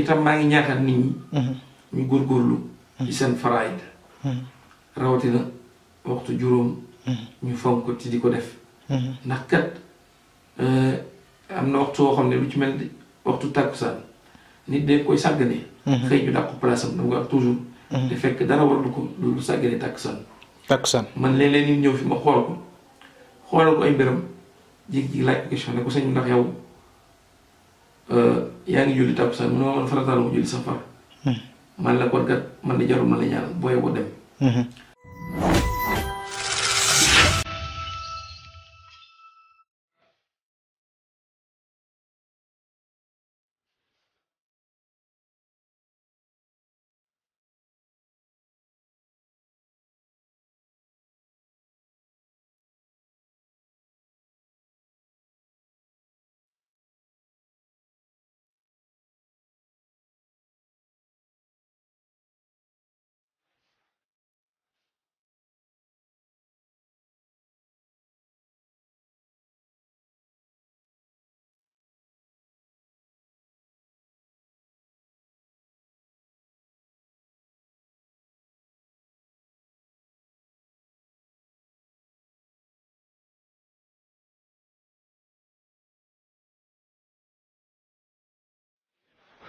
itam maa ngi ñaaxal nit ñi ñu góorgóorlu ci seen faraid rawatina waxtu juróom ñu fonk ko ci di ko def ndax kat am na waxtu woo xam ne lu ci mel ni waxtu tàkkusaan nit de koy sàggane xëy ñu dàqu place am dama ko wax toujours te fekk dara warlu ko lu sàggane tàkkusaan man léeg-léeg nit ñëw fi ma xoolal ko ay mbiram jig laaj ko question ne ko sëñ ndax yow yaa ngi julli tàkkusaan mu ne ma man farataal mu julli sa far man la kon kat man di jarul man la ñaanal booye boo dem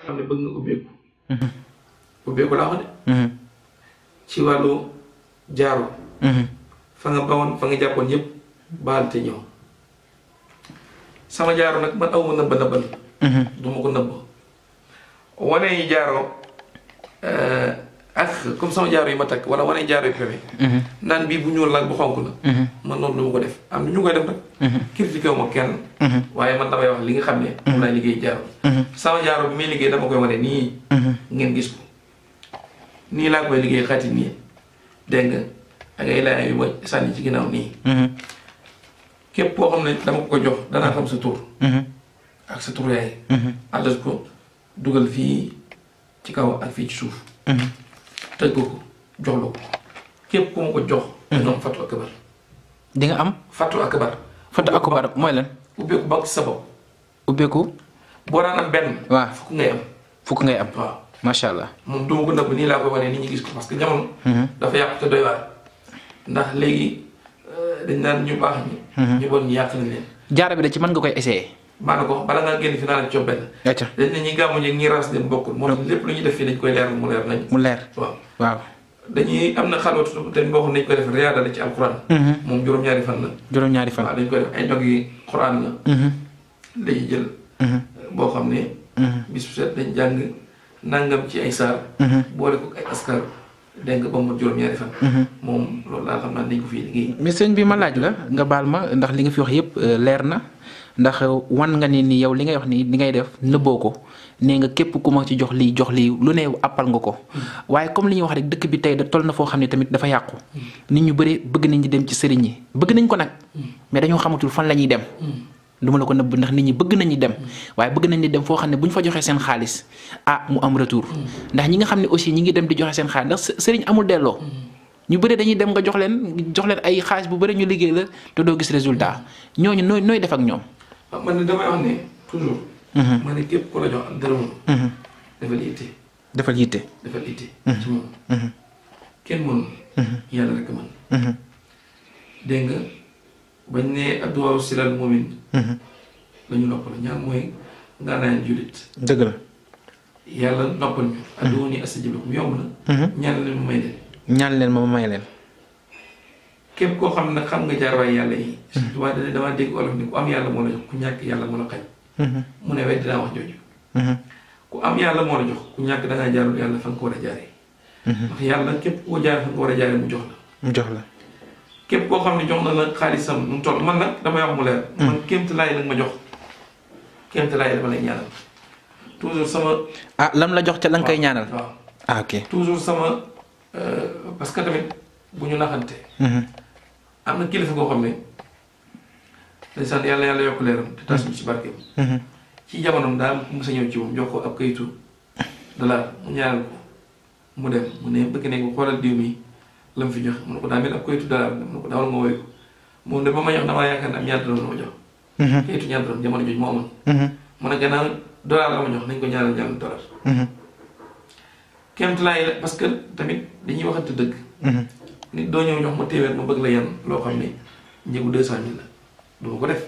xam ne bëgg nga ubbeeku laa wax de ci wàllu jaaro fa nga bawoon fa nga jàppoon yépp baal te ñëw sama jaaro nag man awma nëbba duma ko nëbb wane yi jaaro ak comme sama jaaro yi ma takk wala wane jaaro yi pewe naan bii bu ñuul la bu xonk la man noonu duma ko def am na ñu koy def nag critiqué wu ma kenn waaye man damay wax li nga xam ne moom laay liggéey jaaro sama jaaro bi may liggéey dama koy wane nii ngeen gis ko nii laa koy liggéey xati nii dégg nga ak ay laay yu ma sànni ci ginnaaw nii képp koo xam ne dama ko jox danaa xam sa tur ak sa tur yaay àllas ko dugal fii ci kaw ak fii ci suuf tëgg ko jox la ko képp ku ma ko jox danga am fatu akbar di nga am fatu akbar mooy lan ubbeeku ba ci sa bopp ubbeeku boo daan am benn waaw fukk ngay am waaw macha allah moom duma ko nëbb nii laa koy wane nit ñi gis ko parce que jamono dafa yàqu te doy waar ndax léegi dañ naan ñu baax ñi ñu bon ñi yàq nañ leen jaara bi da ci mën nga koy essayer maa ne ko bala ngaa génn fi naa la coob benn dañ ne ñi gàmmu ñi ras dem bokkul moo tax lépp lu ñuy def fii dañ koy leer mu leer nañ mu leer waaw dañuy am na xalwatu te boo xam nañ koy def riyaada la ci alquran moom juróom-ñaari fan la waaw dañ koy def ay dog yi quran la dañuy jël boo xam ne bis bu set dañ jàng nangam ci ay saar boole ko ay askar dégg nga ba mu juróom-ñaari fan moom loolu laa xam naa dañ ko fii liggéey mais sëñ bi ma laaj la nga baal ma ndax li nga fi wax yépp leer na ndax wan nga ni yow li ngay wax ni li ngay def nëbboo ko nee nga képp ku ma ci jox lii lu ne appal nga ko waaye comme li ñuy wax rek dëkk bi tey da toll na foo xam ne tamit dafa yàqu nit ñu bëri bëgg nañ di dem ci sëriñ yi bëgg nañ ko nag mais dañoo xamatul fan la ñuy dem du ma la ko nëbb ndax nit ñi bëgg nañu dem waaye bëgg nañ di dem foo xam ne bu ñu fa joxee seen xaalis mu am retour ndax ñi nga xam ne aussi ñi ngi dem di joxe seen xaalis ndax sëriñ amul delloo ñu bëri dañuy dem nga jox leen ay xaalis bu bëri ñu liggéey la te doo gis résultat ñooñu nooy def ak ñoom. man ne damay wax ne toujours. ma ne képp ku la jox ak dërëm. defal yitte. ci moom. kenn mënul. yàlla rek a mën. dégg nga bañ ne adduwaaw silal moomin. la ñu noppal ñaan mooy nga naan jullit. dëgg la. yàlla noppal ñu. adduwuni astajib lakum yomb na. ñaan leen ma may leen. ñaan leen ma may leen. képp koo xam ne xam nga jaar waay yàlla yi. waaye damaa dégg olof ni ku am yàlla moo la jox ku ñàkk yàlla moo la xañ. mu ne wet dinaa wax jooju. ku am yàlla moo la jox ku ñàkk dangaa jaarul yàlla fa nga ko war a jaaree. ndax yàlla képp koo jaar fa nga ko war a jaaree mu jox la. képp koo xam ne jox na la xaalisam mu toll man nag damay wax mu leer. man kéemtalaay nag ma jox kéemtalaay dama lay ñaanal. toujours sama. lam la jox ca la nga koy ñaanal. waaw ok toujours sama parce que tamit bu ñu naxante. am na kilifa koo xam ne ndeysaan yàlla yokk leeram te tas ñu ci barkeem. ci jamonoom daal mu sa ñëw ci moom jox ko ab kayitu dollar mu ñaanal ko mu dem mu ne bëgg ne ko xoolal diw mi la mu fi joxe mu ne ko daa mel ab kayitu dollar mu ne ko daawal nga woy ko moom de ba ma jox damaa yaakaar ne am ñaar dërëm la ma jox. kayitu ñaar dërëm jamono jooju moo amoon. mu ne gannaaw dollar la ma jox nañ ko ñaanal dollar. kéemtalaay la parce que tamit dañuy waxante dëgg. nit doo ñëw jox ma téeméer ma bëgg la yan loo xam ne njëgu 200 000 la du ma ko def.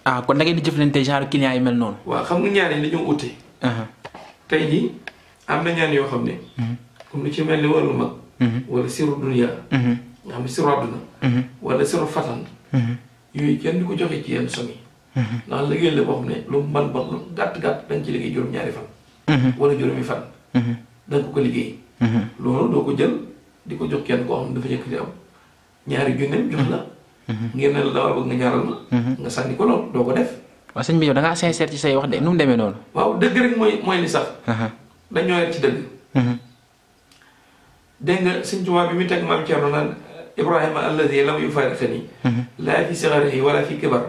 ah kon da ngeen di jëflante genre client yi mel noonu. waaw xam nga ñaan yi dañoo ute. tey jii am na ñaan yoo xam ne. comme lu ci mel ni wàllu mag. wala siru dunya. nga xam ne siru àdduna. wala siru fatan. yooyu kenn du ko joxe ci yenn somme yi. ndax liggéey la boo xam ne lu mu mën ba lu gàtt-gàtt dañ ci liggéey juróom-ñaari fan. wala juróomi fan. da nga ko liggéey. loolu doo ko jël di ko jox kenn koo xam ne dafa yëkkati am ñaari junneem jox la. ngir ne la dawal bëgg nga ñaaral ma. nga sànni ko lool doo ko def. waaw sëñ bi yow da ngaa sincère ci say wax de nu mu demee noonu. waaw dëgg rek mooy li sax. dañoo yegg ci dëgg. dégg nga Sëñ Tuubaa bi mu teg maam Thierno naan Ibrahima alladi lam yufaariqani laa fi sigarihi wala fi kibar.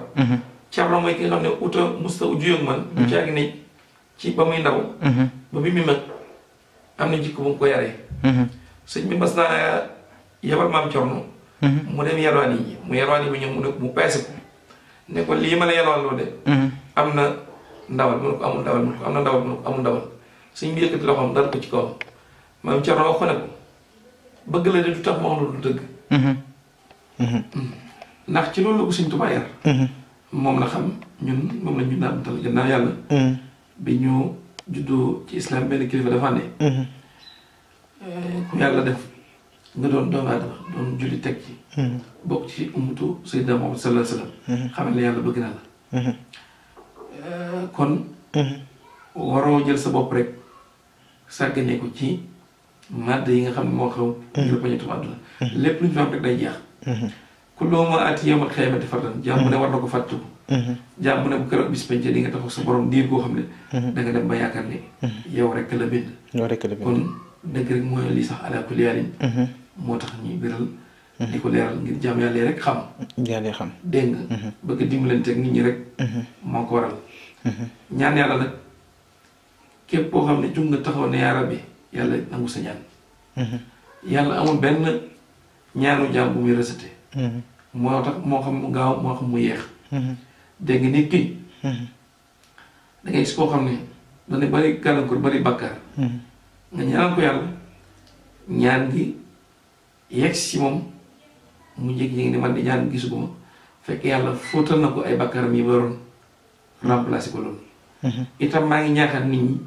Thierno mooy ki nga xam ne uta musta juyoo ak man. bu caagi ne ci ba muy ndaw. ba bi mu mag am na jikko bu mu ko yaree. sëñ bi mas naa yabal maam Thierno. mu dem yalwaan yi mu yalwaan yi bu ñëw mu peese ko ne ko lii ma la yalwaan loo de. am na ndawal mu ne ko amul ndawal mu ne ko am na ndawal mu ne ko amul ndawal sëñ bi yëkkati loxoom dal ko ci kawam maam Thierno wax ko ne ko bëgg la de du tax ma wax lu dëgg. ndax ci loolu la ko Sëñ Tuubaa yar. moom la xam ñun moom la ñu naan tal gannaaw yàlla. bi ñu juddoo ci islam benn kilifa dafa ne. ku yàlla def nga doon doomu aadama doon julli teg ci. bokk ci ummatu Sayyidina Muhammad sallallahu alayhi wa sallam. xamal ne yàlla bëgg na la. kon. waroo jël sa bopp rek sàggane ko ci màdd yi nga xam ne moo xaw. ngir bañ a tudd àdduna. lépp lu ñu fi am rek day jeex. kulloo ma ati yawmal qiyaamati fardan jàmm ne war na ko fàttiku. jàmm ne bu keroog bis penc di nga taxaw sa borom diir goo xam ne. da nga dem ba yaakaar ne. yow rek la bind. yow rek la bind kon dëgg rek mooy lii sax ala kulli haalin. moo tax ñuy biral. di ko leeral ngir jàmm yàlla rek xam. yàlla xam dégg nga. bëgg dimbalanteeg nit ñi rek. moo ko waral. ñaan yàlla nag képp koo xam ne jug nga taxaw ne yaa rabbi yàlla nangu sa ñaan. yàlla amul benn ñaanu jaam bu muy rejeté. moo tax moo xam mu gaaw moo xam mu yeex. dégg nga nit ki. da ngay gis koo xam ne dana bari gàllankoor bari bàkkaar. nga ñaanal ko yàlla ñaan gi yegg si moom mu jékki-jékki ne man di ñaan gisuguma fekk yàlla fóotal na ko ay bàkkaaram yi waroon remplacer ko loolu. itam maa ngi ñaaxaat nit ñi.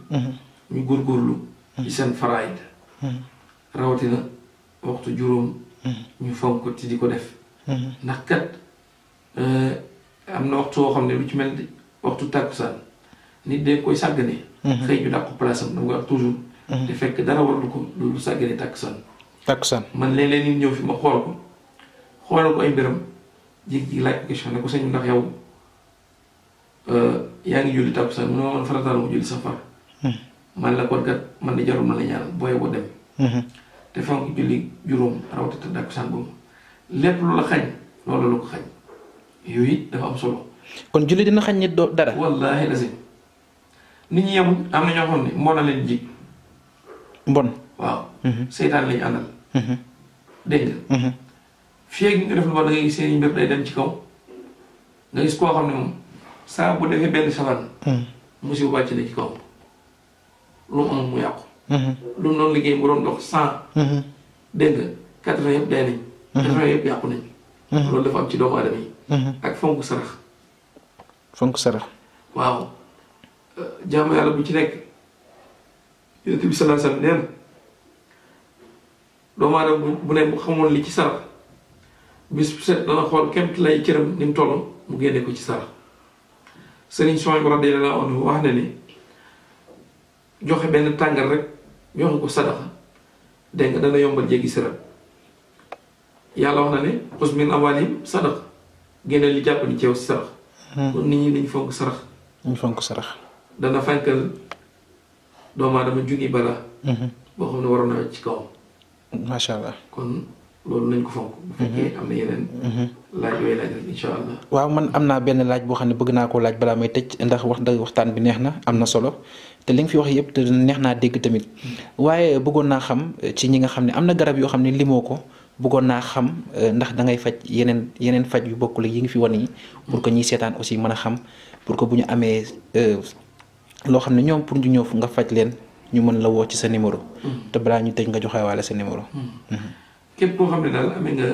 ñu góorgóorlu. ci seen faraid. rawatina waxtu juróom. ñu fonk ko ci di ko def. ndax kat am na waxtu woo xam ne lu ci mel ni waxtu tàkkusaan nit de koy sàggane. xëy ñu dàq ko place am dama koy wax toujours. te fekk dara warul ko lu sàggane tàkkusaan. tàkkusaan man léeg-léeg nit ñëw fi ma xool ko xoolal ko ay mbiram jékki-jékki laaj ko question ne ko sëñ ndax yow yaa ngi julli tàkkusaan mu ne ma man farataal mu julli safar. man la kon kat man di jarul ma la ñaanal booy boo dem. te fonk julli juróom rawatina tàkkusaan boobu lépp lu la xañ loolu la ko xañ yooyu it dafa am solo. kon julli dina xañ nit dara. wallaahi la si nit ñi yemuñ am na ñoo xam ne moo na leen jig. mbon waaw. seytaan lañu àndal. dégg nga. fii ak nga def lu ba da ngay gis seen mbir day dem ci kaw nga gis koo xam ne moom saa bu defee benn safaan. musiba wàcc na ci kaw lu mu am mu yàqu. lu mu doon liggéey mu doon dox 100. dégg nga 80 yëpp dee nañ. 80 yëpp yàqu nañ. loolu dafa am ci doomu aadama yi. ak fonk sarax. fonk sarax. waaw jaamu yàlla bu ci nekk Yonent bi sallallahu alayhi wasallam nee na doomu aadama bu ne bu xamoon li ci sarax bis bu set dana xool kemt lay cëram ni mu toll mu génne ko ci sarax Sëriñ Suhaybu radiyallahu anhu wax na ni joxe benn tàngal rek joxe ko sadaxa dégg nga dana yombal jéggi sirat yàlla wax na ne xus min amwaalihim sadaqa génne li jàpp ni ceew si sarax. kon nit ñi dañu fonk sarax. ñu fonk sarax. dana fànkal doomu aadama junni balaa. boo xam ne waroon na ci kawam. macha allah kon loolu nañ ko fonk. bu fekkee am na yeneen. laaj yooyu laaj rek incha allah. waaw man am naa benn laaj boo xam ne bëgg naa koo laaj balaa may tëj ndax wax dëgg waxtaan bi neex na am na solo te li nga fi wax yëpp te neex naa dégg tamit waaye bëggoon naa xam ci ñi nga xam ne am na garab yoo xam ne limoo ko bëggoon naa xam ndax da ngay faj yeneen faj yu bokkul yi nga fi wan yi pour que ñiy seetaan aussi mën a xam pour que bu ñu amee loo xam ne ñoom pour ñu ñëw nga faj leen ñu mën la woo ci sa numéro. te balaa ñu tëj nga joxe waale sa numéro. képp koo xam ne daal amee nga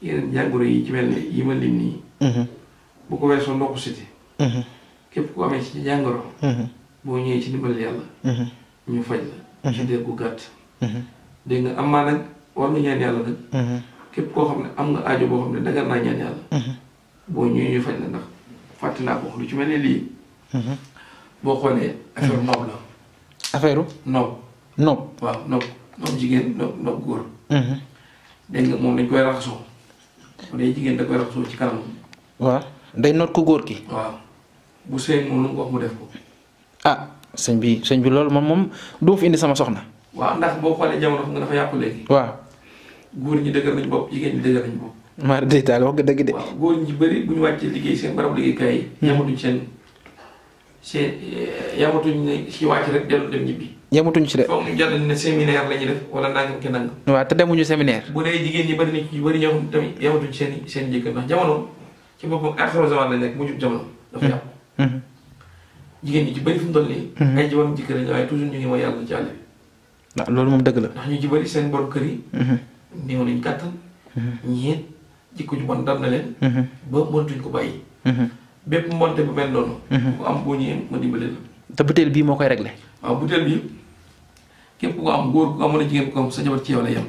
yeneen jàngoro yi ci mel ne yi ma lim nii. bu ko weesoo ndoxu siti. képp koo amee ci jàngoro. boo ñëwee ci ndimbal yàlla. ñu faj la. ci diir gu gàtt. dégg nga am maa nag war nga ñaan yàlla nag. képp koo xam ne am nga aajo boo xam ne dagar naa ñaan yàlla. boo ñëwee ñu faj la ndax fàtte naa ko lu ci mel ne lii. boo xoolee affaire noob la. affaire noob. noob waaw noob jigéen noob góor. dégg nga moom dañ koy raxasoo. bu dee jigéen da koy raxasoo ci kanam. waaw day noot ko góor ki. waaw bu sëy moom lu mu wax mu def ko. ah sëñ bi loolu moom du ma fi indi sama soxna. waaw ndax boo xoolee jamono xam nga dafa yàqu léegi. waaw góor ñi dëgër nañ bopp jigéen ñi dëgër nañ bopp. maa day taal wax nga dëgg de. waaw góor ñi bëri bu ñu wàccee liggéey seen barabu liggéeykaay yi. yamatuñ yamatuñ ne ci wàcc rek dellu dem ñibbi. yamatuñ ci de. foog ñu jàll ne séminaire la ñuy def wala nangam ki nangam. waaw te demuñu séminaire. bu dee jigéen ñi bëri na ci bëri ñoo xam tamit yamatuñ seen jëkkër ndax jamono ci boppam axiru zaman la nekk mujjub jamono dafa yàqu. jigéen ñi ci bëri fi mu toll nii. ay jabaram jëkkër lañu waaye toujours ñu ngi mooy yàlla ci àll bi. waaw loolu moom dëgg la. ndax ñu ci bëri seen borom kër yi. néew nañ kàttan. ñeent jikko ju bon dal na leen. ba mënatuñ ko bàyyi. bépp mbonte bu mel noonu. ku am boo ñëwee ma dimbali la. te butéel bii moo koy réglé. waaw butéel bi képp ku ko am góor ku ko amoon a jigéen ku ko am sa jabar ci yow lay yem.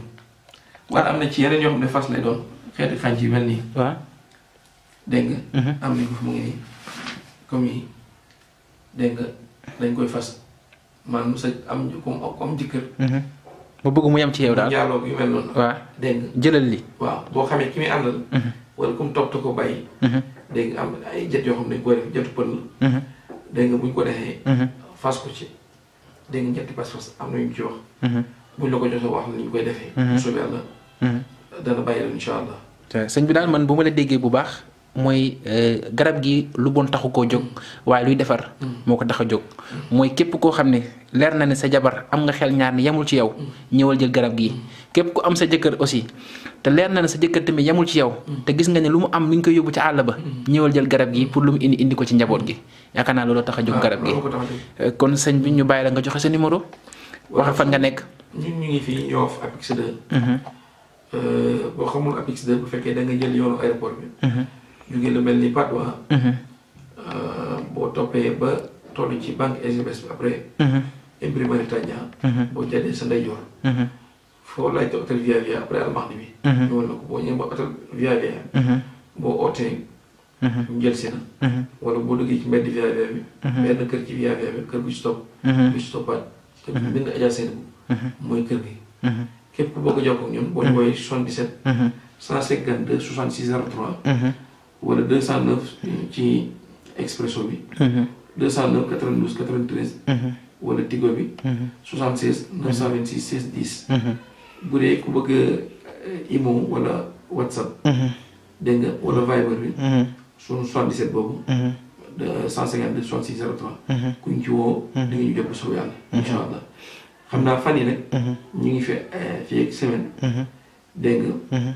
waaye am na ci yeneen yoo xam ne fas lay doon xeeti xànc yi mel nii. waaw dégg nga. am nañ ko fi mu ngi nii comme yi dégg nga dañ koy fas maanaam sa am comme jëkkër. mu bëgg mu yem ci yow daal jaaloo yu mel noonu. waaw dégg nga jëlal li. waaw boo xamee ki muy àndal. wala comme topp ko bàyyi. dégg nga am ay jet yoo xam ne dañ koy def jotu pël la. dégg nga buñ ko defee. fas ko ci dégg nga ñetti pas-pas am na ñu ci wax. buñ la ko joxee wax la ni ñu koy defee. soobee yàlla. dana bàyyi la incha allah. sëñ bi daal man bu ma la déggee bu baax mooy garab gi lu bon taxu koo jóg waaye luy defar. moo ko tax a jóg. mooy képp koo xam ne leer na ne sa jabar am nga xel ñaar ne yemul ci yow. ñëwal jël garab gi képp ku am sa jëkkër aussi te leer na ne sa jëkkër tamit yemul ci yow. te gis nga ne lu mu am mi ngi koy yóbbu ci àll ba. ñëwal jël garab gi pour lu mu indi ko ci njaboot gi yaakaar naa looloo tax a jóg garab gi. kon sëñ bi ñu bàyyi la nga joxe sa numéro. wax fan nga nekk. ñun ñu ngi fii Yoff Apix 2. boo xamul Apix 2 bu fekkee da nga jël yoonu aéroport bi. jóge lu mel ni Patte d'Oie. boo toppee ba toll ci banque SGBS bi après. imprimerie Tandia. boo jëlee sa ndeyjoor. foo laajte hôtel Via Via après almahdi bi. ñëwal na ko boo ñëwee ba hôtel Via Via. boo ootee. ñu jël si na. wala boo duggee ci mbedd Via Via bi. benn kër ci Via Via bi kër gu ci topp. gu ci toppaat. te bind Adja Seynabou. mooy kër gi. képp ku bëgg a jokkoo ak ñun boo ñu woowee 77. 152 66 03. wala 209 ci expresso bi. 209 92 93. wala Tigo bi. 76 926 16 10. bu dee ku bëgg Imo wala WhatsApp. dégg nga wala Viber bi. sunu 77 boobu. 152 66 03. kuñ ci woo. di nga ñu jot ba soob yàlla. incha allah xam naa fan yi nag. ñu ngi fii ak semaine. dégg nga.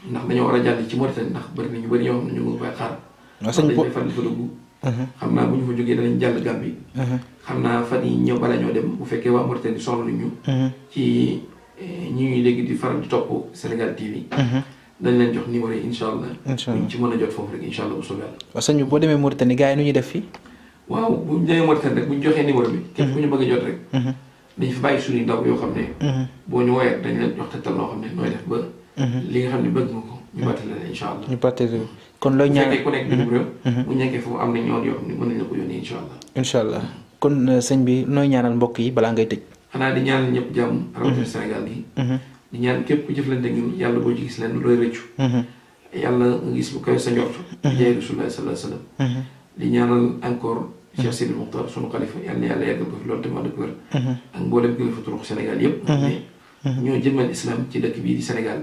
ndax dañoo war a jàll ci Mauritanie ndax bëri na ñu bëri ñoo xam ne ñu ngi fay xaar. waaw sëñ dañ fan di fa dugg. xam naa bu ñu fa jógee danañ jàll Gambie. xam naa fan yi ñëw bala ñoo dem bu fekkee waa Mauritanie soxla nañ ñu. ci ñi ñuy dégg di faral di topp Sénégal TV. dañ leen jox numéro yi incha allah. ñu ci mën a jot foofu rek incha allah bu soobee yàlla. waaw sëñ bi boo demee Mauritanie gars yi nu ñuy def fii. waaw bu ñu demee Mauritanie rek bu ñu joxee numéro bi. képp ku ñu bëgg a jot rek. dañ fi bàyyi suñuy ndaw yoo xam ne. boo ñu woowee dañ leen jox tegtal loo xam ne nooy def ba. li nga xam ne bëgg nga ko ñu bàttali leen incha allah. ñu bàttali kon looy ñaan bu fekkee ku nekk bitim réew. bu ñu nekkee foofu am na ñoon yoo xam ne mën nañ la ko yónnee incha allah. incha allah kon sëñ bi nooy ñaanal mbokk yi balaa ngay tëj. xanaa di ñaanal ñëpp jàmm. rawatina Sénégal gi. di ñaan képp ku jëflante ñun yàlla boo ci gis leen looy rëccu. yàlla nga gis bu kawe sa njort. jaay Rasulullah sallallahu alayhi wa sallam. di ñaanal encore. Cheikh Sidi Mokhtar sunu xalifa yàlla na yàlla yàggal ko fi loolu tamit wér. ak mboolem kilifa turuq Sénégal yëpp. ñoo jëmmal islam ci dëkk bii di Sénégal.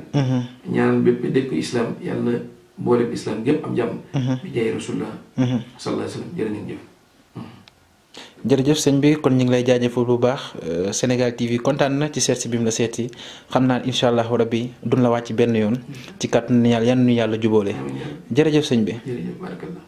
ñaanal bépp dëkk islam yàlla na mboolem islam gépp am jàmm. bi jaay Rasulullah sallallahu alayhi wa sallam jërë ngeen jëf. jërëjëf sëñ bi kon ñu ngi lay jaajëfal bu baax Sénégal TV kontaan na ci seet si bi mu la seet si xam naa incha allahu rabbi duñ la wàcc benn yoon ci kàttanu yàlla yan nu yàlla jubóole jërëjëf sëñ bi. jërëjëf barakallah.